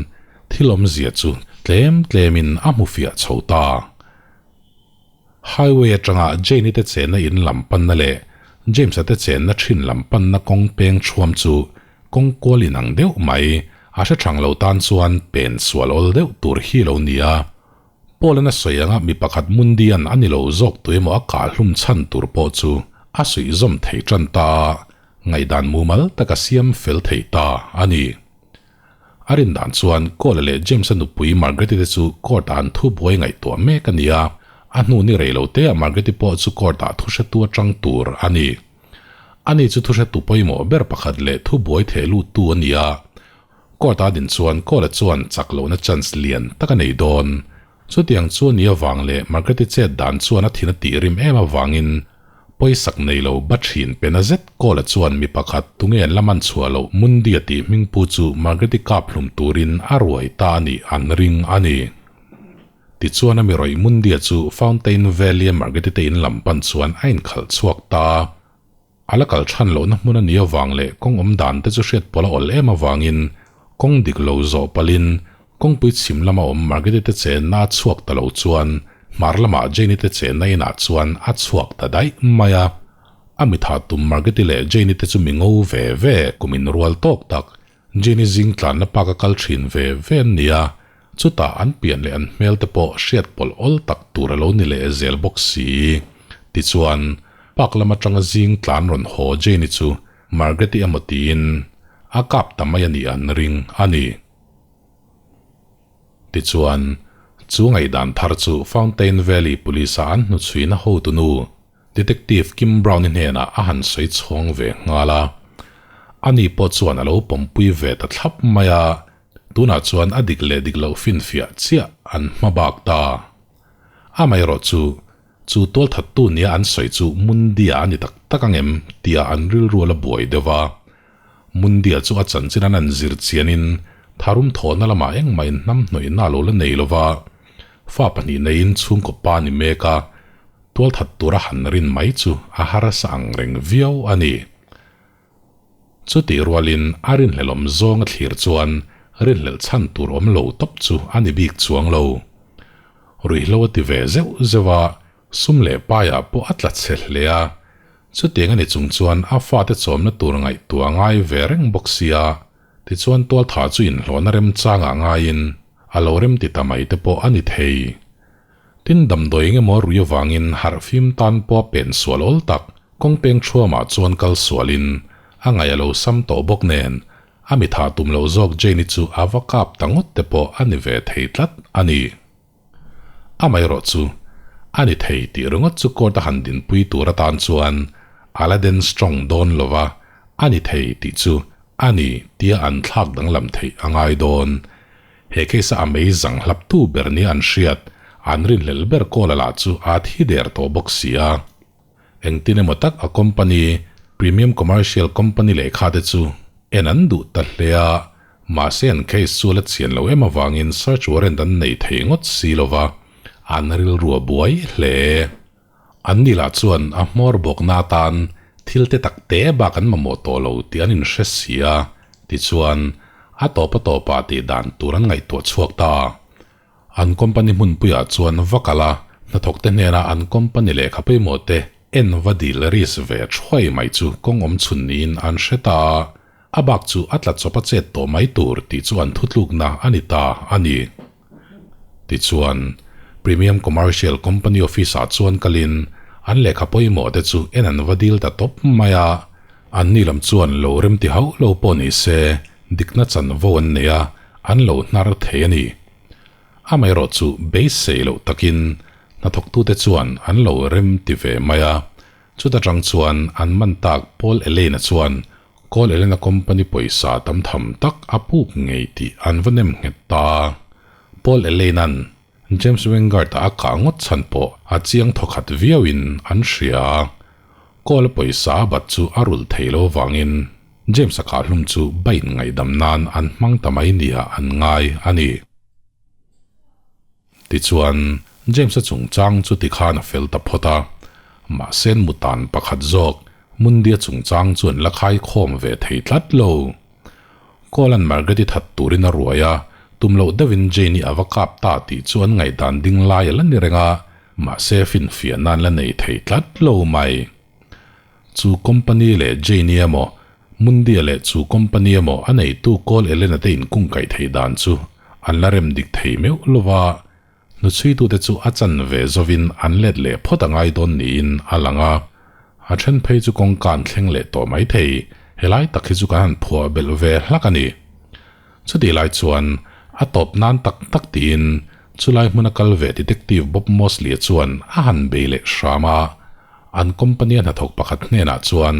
thil awmzia chu tlem tlemin a hmu fiah chho ta. Highway atanga Jane-i te chenna in lam panna leh James-a te chenna thin lam panna kawng peng thuam chu kawng kual inang deuh mai, a hre thang lo tan chuan pen sual awl deuh tur hi lo nia. Paul-an a sawi anga mi pakhat Mundian a ni lo zawk tu emaw a kah hlum chhan tur pawh chu a suih zawm thei tan ta a, ngaihdan mumal tak a siam fel thei ta a ni. A rin dan chuan Cole-a leh James-a nupui Margaret-i te chu court-ah an thu buai ngaihtuah mek a ni a, a hnu ni rei lo teah Margaret-i pawh chu court-ah thu hretu atang tur a ni. Ani chu thu hretu pawimawh ber pakhat leh thu buai theh luttu a ni a, Court-a din chuan Cole-a chuan chak lohna chance lian tak a nei dawn. Chutiang chu a ni avang leh Margaret-i chet dan chuan a thin a tih rim em avangin pawisak nei lo ba thin pe na zet Cole-a chuan mi pakhat tunge an la man chhuah loh Mundia tih hmingpu chu Margaret-i kap hlum turin a ruai ta a nih an ring a ni. Tichuan a mi rawih Mundia chu Fountain Valley-a Margaret-i te in lam pan chuan a inkhalh chhuak ta. A la kal chhan lohna hmun a nih avang leh kawng awm dan te chu hriat pawlh a awl em avangin kawng dik lo zawh palhin kawngpui chhim lama awm Margaret-i te chenna a chhuak ta lo chuan hmar lamah Jane-i te chenna inah chuan a chhuak ta daih mai a. A mitha tum Margaret-i leh Jane-i te chu mi ngo ve ve kum inrual tawk tak Jane-i zing tlanna park a kal thin ve ve an ni a, chutah an pian leh an hmel te pawh hriat pawlh awl tak tur a lo ni leh zel bawk si. Tichuan, park lam atanga zing tlan rawn haw Jane-i chu Margaret-i emaw tiin a kap ta mai a nih an ring a ni. Tichuan, chu ngaihdan thar chu Fountain Valley Police-a an hnuchhuina hotunu Detective Kim Brown-i hnenah a han sawi chhawng ve nghal a. Ani pawh chuan a lo pawmpui ve ta thlap mai a, tunah chuan a dik leh dik loh finfiah chiah an hma bak ta. Amaherawh chu, chu tualthattu nia an sawi chu Mundia a ni tak tak ang em tia an rilru a la buai deuh a. Mundia chu a chanchin an an zir chianin tharum thawhna lamah engmah inhnamhnawihna a lo la nei lo va, fa pahnih neiin chhungkaw pa ni mek a, Tualthat tura han rin mai chu a harsa ang reng viau a ni. Chutih rualin a rinhlelawm zawng a thlir chuan rinhlelh chhan tur awm lo tawp chu a ni bik chuang lo. Ruihhlo a ti ve zeuh zeuh a, sum leh paiah pawh a tla chhe hle a. Chutiang a ni chung chuan a fate chawmna tur ngaihtuah a ngai ve reng bawk sia, tichuan tualtha chu inhlawhna remchangah ngaiin a lo remti ta mai te pawh a ni thei. Tin, damdawi eng emaw rui avangin harh fim tan pawh a pen sual awl tak, kawng peng thuamah chuan kal sualin a ngaih a lo sam tawh bawk nen, a mitha tum loh zawk Jane-i chu a va kap ta ngawt te pawh a ni ve thei tlat a ni. Amaherawh chu, a ni thei tih ringawt chu court a han dinpui tur atan chuan Aladdin strong dawn lova a ni thei tih chu a ni tia an thlak danglam theih a ngai dawn. He case a a mei zang hlap tu ber nia an hriat, an rinhlelh ber kawl a lah chu a thi der tawh bawk si a. Engtin emaw tak a company, Premium Commercial Company lehkha te chu en an duh ta hle a, mahse an case chu a la chian lo em avangin search warrant an nei thei ngawt si lova, an rilru a buai hle. An ni lah chuan a hmawr bawkna atan thil te tak te bak an mamawh tawh lo tih an inhre si a, tichuan a tawp a tawpah tih dan tur an ngaihtuah chhuak ta. An company hmunpuiah chuan va kal a, hnathawkte hnena an company lehkha pawimawh te en va dil risk ve thuai mai chu kawng awm chhun niin an hre ta a, a bak chu a tla chawp a chet tawh mai tur tih chu an thutlukna a ni ta a ni. Tichuan, Premium Commercial Company office-ah chuan kalin an lehkha pawimawh te chu en an va dil ta tawp mai a. Anni lam chuan lo remti hauh lo pawh ni se, dikna chanvo an nei a, an lo hnar thei a ni. Amaherawh chu beisei loh takin hnathawktute chuan an lo remti ve mai a. Chuta tang chuan an man tak Paul Elaine-a chuan Kawl Elena company pawisa tam tham tak a puk ngei tih an va nem nghet ta. Paul Elaine-a'n James Wingard-a a kah ngawt chhan pawh a chiang thawkhat viauin an hria. Kawl a pawisa a bat chu a rulh thei lo vangin James-a kah hlum chu bain ngaihdam nan an hmang ta mai nia an ngai a ni. Tichuan, James-a chungchang chu tikhan a fel ta phawt a, mahse an mutan pakhat zawk Mundia chungchang chu an la khaikhawm ve thei tlat lo. Cole-a'n Margaret-i that turin a ruai a, tum loh deuhin Jane-i a va kap ta tih chu an ngaihdan ding lai a la ni reng a, Mahse finfiah nan la nei thei tlat lo mai. Chu company leh Jane-i emaw, Mundia leh chu company emaw a neitu Kawl Elena te inkungkaih theih dan chu an la rem dik thei meuh lo va, hnuchhuitute chu a chanve zovin an let leh phawt a ngai dawn niin a lang a. A then phei chu kawngka an thleng leh tawh mai thei, helai tak hi chu kan han phuah belh ve hlak a ni. Chutih lai chuan a tawp nan tak tak tiin chulai hmuna kal ve Detective Bob Mosley-a chuan a han bei leh hram a, an company-a hnathawk pakhat hnenah chuan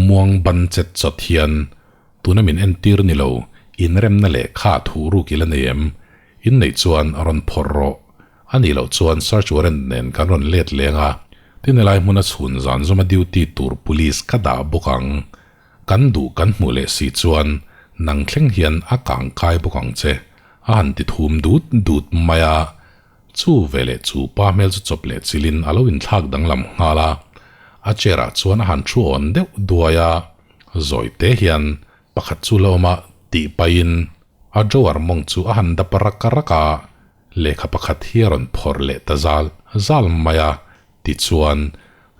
muang ban chet chawt hian tuna min entir ni lo, inremna lehkha thu ruk i la nei em? Inneih chuan a rawn phawrh rawh. A nih loh chuan search warrant nen kan rawn let leng a, tin helai hmuna chhun zan zawma duty tur police ka dah bawk ang. Kan duh kan hmuh leh si chuan nang thleng hian a kang kai bawk ang che, a han ti thum dut dut mai a. Chu veleh chu pa hmel chu chawp leh chilin a lo inthlak danglam nghal a. A chair ah chuan a han thu awn deuh duai a, zawi te hian pakhat chu la awm a tih pahin a drawer mawng chu a han dap rak rak a. Lehkha pakhat hi a rawn phawrh leh ta zal zal mai a, tichuan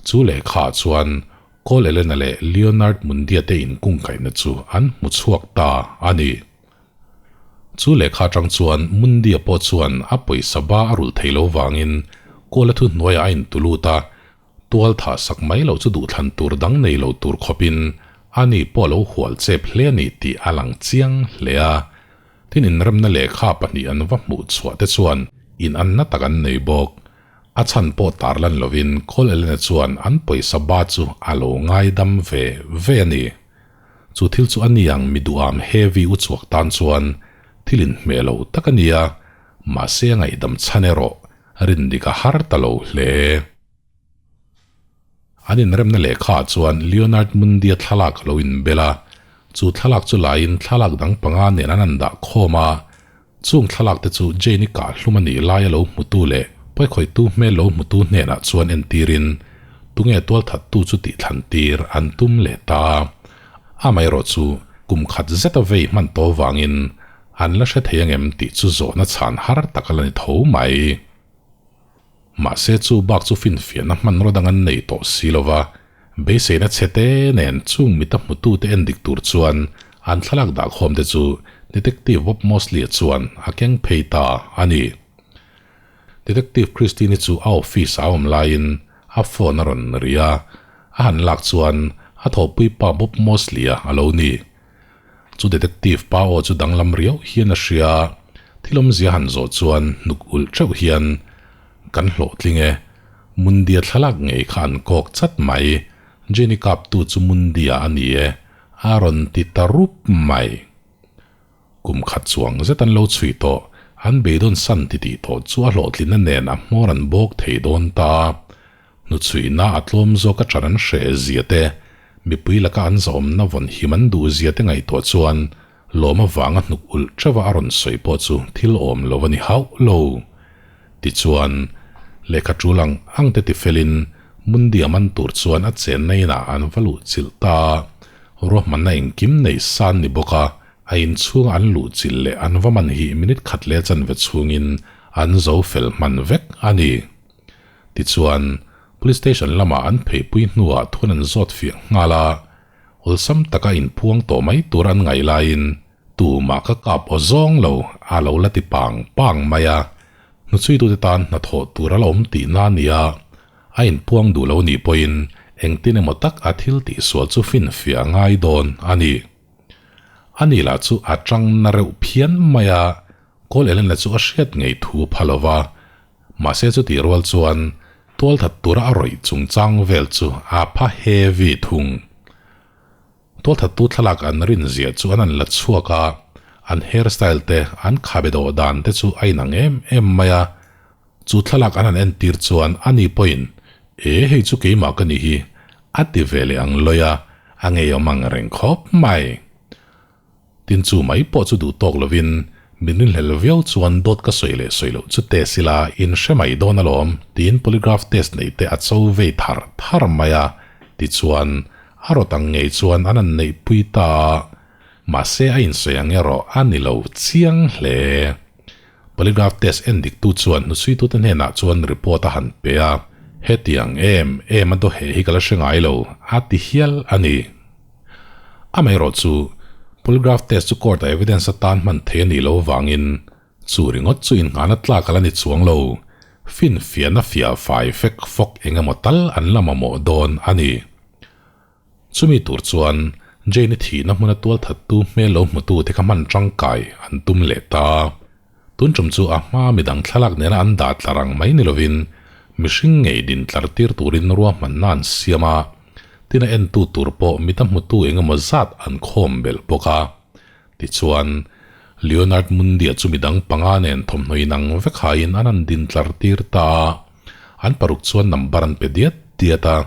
chu lehkhaah chuan Cole Elena leh Leonard Mundia te inkungkaihna chu an hmu chhuak ta a ni. Chu lehkha atang chuan Mundia pawh chuan a pawisa ba a rulh thei lo vangin Cole-a thuhnuaiah a intulut a, Tual thah sak mai loh chu duhthlan tur dang nei lo tur khawpin ani pawh a lo hual chep hle a ni tih a lang chiang hle a. Tin inremna lehkha pahnih an va hmuh chhuah te chuan inanna tak an nei bawk. A chhan pawh tarlan lovin Col Elena chuan an pawisa ba chu a lo ngaidam ve ve a ni. Chu thil chu a ni ang mi duham heavy u chhuak tan chuan thil inhmeh lo tak a ni a, mahse a ngaihdam chhan erawh rindik a har ta lo hle. An inremna lehkhaah chuan Leonard Mundia thlalak a lo inbel a, chu thlalak chu laiin thlalak dang panga nen an han dah khawm a, chung thlalak te chu Jane-i kahhlum a nih laia lo hmutu leh pawikhawihtu hmel lo hmutu hnenah chuan entirin tunge tualthattu chu tih thlan tir an tum leh ta. Amaherawh chu kum khat zeta vei hman tawh vangin an la hre thei angem tih chu zawhna chhan har tak a la ni tho mai. Mahse chu bak chu finfiahna hmanraw dang an nei tawh si lo va, beiseina chhe te nen chung mita hmutute en dik tur chuan an thlalak dahkhawm te chu Detective Bob Mosley-a chuan a keng phei ta a ni. Detective Christine-i chu a office a awm laiin a phone a rawn ri a, a han lak chuan a thawhpui pa Bob Mosley-a a lo ni. Chu detective pa aw chu danglam riau hian a hria, thil awmzia han zawh chuan hnuk ulh teuh hian kan hlawhtling e. Mundia thlalak ngei kha an kawk chat mai, Jenny kaptu chu Mundia a ni e, a rawn ti ta rup mai. Kum khat chuang zet an lo chhui tawh, an beidawn san ti tih tawh chu a hlawhtlinna nen a hmawr an bawk thei dawn ta. Hnuchhuihna a tlawm zawk a ṭan an hreh zia te, mipui laka an zahawmna vawn him an duh zia te ngaihtuah chuan lawm avanga hnuk ulh ṭeuha a rawn sawi pawh chu thil awm lo a ni hauh lo. Tichuan, lehkha ṭul ang ang te tifelin Mundia man tur chuan a chenna inah an va luh chilh ta. Ruahmanna engkim nei san ni bawk a, a inchhunga an luh chilh leh an va man hi minute khat leh chanve chhungin an zo fel hman vek a ni. Tichuan, Police Station lamah an pheipui hnuah thun an zawt fiah nghal a, awlsam taka inphuang tawh mai tur an ngaih laiin tumah ka kap aw zawng lo a lo la ti pang pang mai a, hnuchhuitute tan hnathawh tur a la awm tihna a ni a, a inphuang duh lo nih pawhin engtin emaw tak a thil tihsual chu finfiah a ngai dawn a ni. Ani lah chu a tang na reuh phian mai a, Kawl Elena chu a hriat ngei thu a pha lo va, mahse chutih rual chuan tualthat tura a rawih chungchang vel chu a pha heavy thung. Tualthattu thlalak an rin ziah chu an an la chhuak a, an hairstyle te, an khabe dawh dan te chu a inang em em mai a. Chu thlalak an han entir chuan ani pawhin, E, hei chu keimah ka ni hi, a ti ve leh ang lawi a, a ngeiawm ang reng khawp mai. Tin chu mai pawh chu duh tawk lovin min rinhlel viau chuan dawt ka sawi leh sawi loh chu test ila in hre mai dawn alawm tiin polygraph test neih te a cho vei thar thar mai a, tichuan a rawt ang ngei chuan an han neih pui ta a, mahse a insawi ang erawh a ni lo chiang hle. Polygraph test en diktu chuan hnusuitute hnenah chuan report a han pe a, Hetiang em em a dawheh hi ka la hre ngai lo, a ti hial a ni. Amaherawh chu, polygraph test chu court-a evidence atan hman thei a nih loh avangin chu ringawt chu innghahna tlak a la ni chuang lo, finfiahna fiah fai fek fawk eng emaw tal an la mamawh dawn a ni. Chumi tur chuan Jane-i thihna hmuna tualthattu hmel lo hmutu te kha hman tangkai an tum leh ta. Tun tum chu a hma midang thlalak nena an dah tlar ang mai ni lovin mihring ngei din tlar tir turin ruahmanna an siam a, tin a entu tur pawh mita hmutu eng emaw zat an khawm belh bawk a. Tichuan, Leonard Mundia chu midang panga nen thawmhnaw inang vek hain an han din tlar tir ta a, an paruk chuan number an pe diat diat a.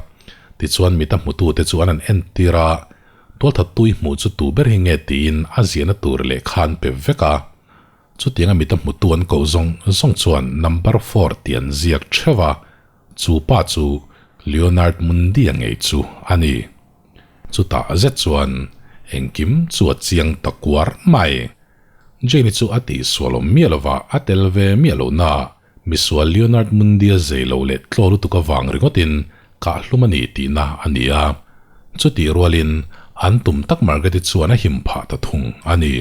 Tichuan mita hmutute chu an han entir a, tualthattui hmuh chu tu ber hi nge tiin a ziahna tur lehkha an pe vek a. Chutianga mita hmutu an koh zawng zawng chuan number four tih an ziak theuh a, chu pa chu Leonard Mundia ngei chu a ni. Chutah zet chuan engkim chu a chiang ta kuar mai. Jane-i chu a tihsual awm miah lova a tel ve miah loh na, misual Leonard Mundia zei lo leh tlaw lutuk avang ringawtin kahhlum a ni tihna a ni a. Chutih rualin an tum tak Margaret-i chuan a him phah ta thung a ni.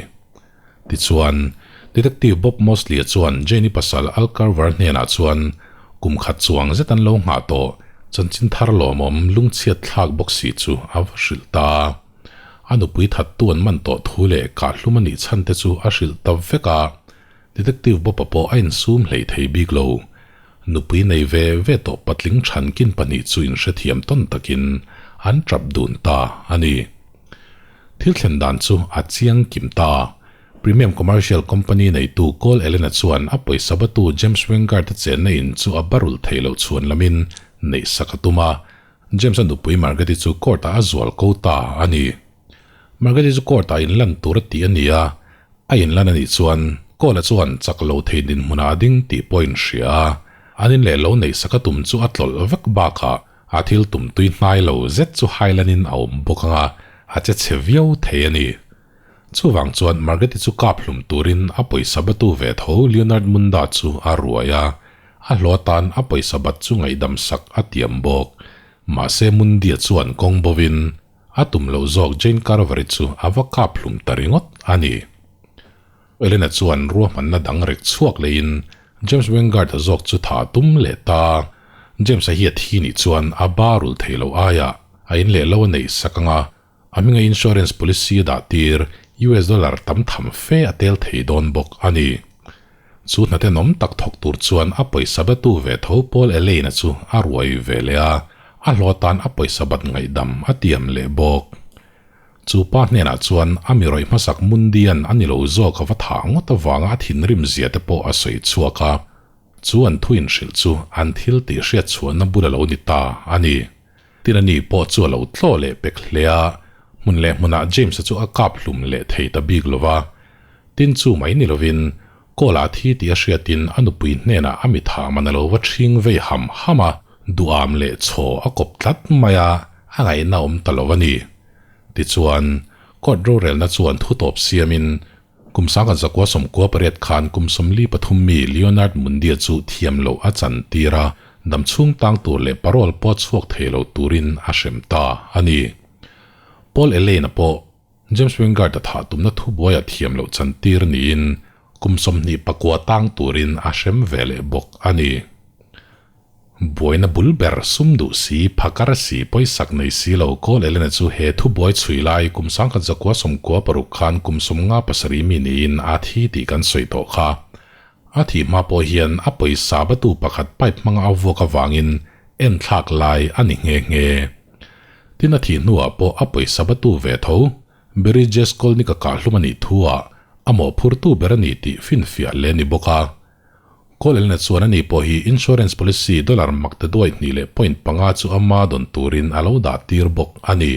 Tichuan, Detective Bob Mosley-a chuan Jane-i pasal Al Carver hnenah chuan kum khat chuang zet an lo nghah tawh chanchin thar lawmawm lungchhiat thlak bawk si chu a va hrilh ta. A nupui thattu an man tawh thu leh kahhlum a nih chhan te chu a hrilh ta vek a, Detective Bob-a pawh a insum hleih thei bik lo. Nupui nei ve ve tawh patling chhankin pahnih chu inhrethiam tawn takin an tap dun ta a ni. Thil thlen dan chu a chiang kim ta. Premium Commercial Company neitu Cole Allen-a chuan a pawisa batu James Wingard-a chenna in chu a barulh theih loh chhuan lamin neih sak a tum a, James-a nupui Margaret-i chu court-ah a zual ko ta a ni. Margaret-i chu court-ah inlan tur a tih a ni a, a inlan a nih chuan Cole-a chuan chak lo thei dinhmunah a ding tih pawh a inhria a, an in leh lo neih sak a tum chu a tlawlh vek bakah A thil tum tui hnai lo zet chu hailanin a awm bawk ang a, a che chhe viau thei a ni. Chuvang chuan Margaret-i chu kap hlum turin a pawisa batu ve tho Leonard Munda chu a ruai a, a hlawh atan a pawisa bat chu ngaihdam sak a tiam bawk. Mahse Mundia chuan kawng bovin a tum loh zawk Jane Carver-i chu a va kap hlum ta ringawt a ni. Elena chuan ruahmanna dang rek chhuak leiin James Wingard-a zawk chu tha a tum leh ta. James-a hi a thi nih chuan a ba rul thei lo aiah a in leh lo a neih sak ang a, a hminga insurance policy a dah tir US dollar tam tham fe a tel thei dawn bawk a ni. Chu hnatenawm tak thawk tur chuan a pawisa batu ve tho Paul Elaine-a chu a ruai ve leh a, a hlawh atan a pawisa bat ngaihdam a tiam leh bawk. Chu pa hnenah chuan a mi rawih hmasak Mundian a ni lo zawk a va thah ngawt avanga a thinrim zia te pawh a sawi chhuak a, chu an thu inhrilh chu an thil tih hriat chhuahna bul a lo ni ta a ni. Tin a ni pawh chu a lo tlaw leh pek hle a, hmun leh hmunah James-a chu a kap hlum leh thei ta bik lo va. Tin chu mai ni lovin Kawl-a thi tih a hriatin a nupui hnenah a mi thah man a lo va ṭhing vei ham ham a, duham leh chaw a kawp tlat mai a, a ngaihna awm ta lo a ni. Tichuan, court rorelna chuan thu tawp siamin kum sangkhat zakua sawmkua pariat khan kum 43 mi Leonard Mundia chu thiam loh a chan tir a, dam chhung tang tur leh parole pawh chhuak thei lo turin a hrem ta a ni. Paul Elaine-a pawh James Wingard-a thah tumna thubuaia thiam loh chan tir niin kum 29 tang turin a hrem ve leh bawk a ni. Buaina bul ber sum duh si, phakar si, pawisak nei si lo Cole Elena chu he thubuai chhui lai kum 1996 khan kum 57 mi niin a thi tih kan sawi tawh kha. A thih hma pawh hian a pawisa batu pakhat pipe hmanga a vuak avangin enthlak lai a ni nghe nghe. Tin a thih hnuah pawh a pawisa batu ve tho Barry Jeskolnik-a kahhlum a nih thuah a mawhphurtu ber a ni tih finfiah leh a ni bawk a. Cole Elena chuan ani pawh hi insurance policy dollar mak te duai hnih leh point panga chu ama dawn turin a lo dah tir bawk a ni.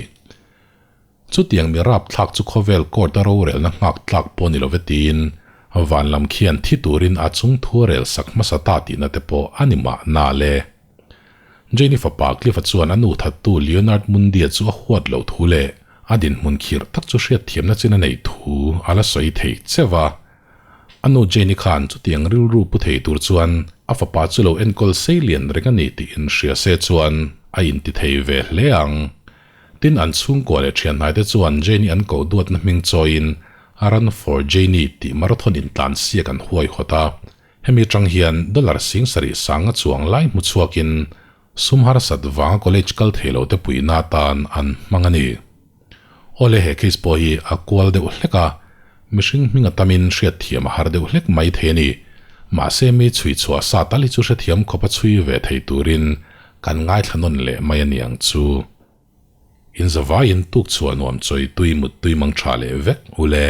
Chutiang mi rap thlak chu khawvel court a rorelna nghak tlak pawh ni love tiin van lam khian thi turin a chung thu a rel sak hmasa ta tihna te pawh a ni mahna le. Jane-i fapa Cliff-a chuan a nu thattu Leonard Mundy-a chu a huat loh thu leh a dinhmun khirh tak chu hriatthiamna chin a neih thu a la sawi thei cheuh a. A nu Jane-i khan chutiang rilru pu thei tur chuan a fapa chu lo enkawl sei lian reng a ni tih inhria se chuan a inti thei ve hle ang. Tin, an chhungkua leh thianhnaite chuan Jane-i an koh duatna hming chawiin Run for Jane-i tih marathon intlan siak an huaihawt a. Hemi atang hian dollar 7000 sanga chuang lai hmu chhuakin sum harsat vanga college kal thei lo te puihna atan an hmang a ni. Awle he case pawh hi a kual deuh hlek a, mihring hming a tamin hriatthiam a har deuh hlek mai thei a ni. Mahse mi chhui chhuah sa tal hi chu hrethiam khawp a chhui ve thei turin kan ngaithla nawn leh mai a ni ang chu. In zavaiin tuk chhuah nuam chawi tui mut tui mang tha leh vek ule.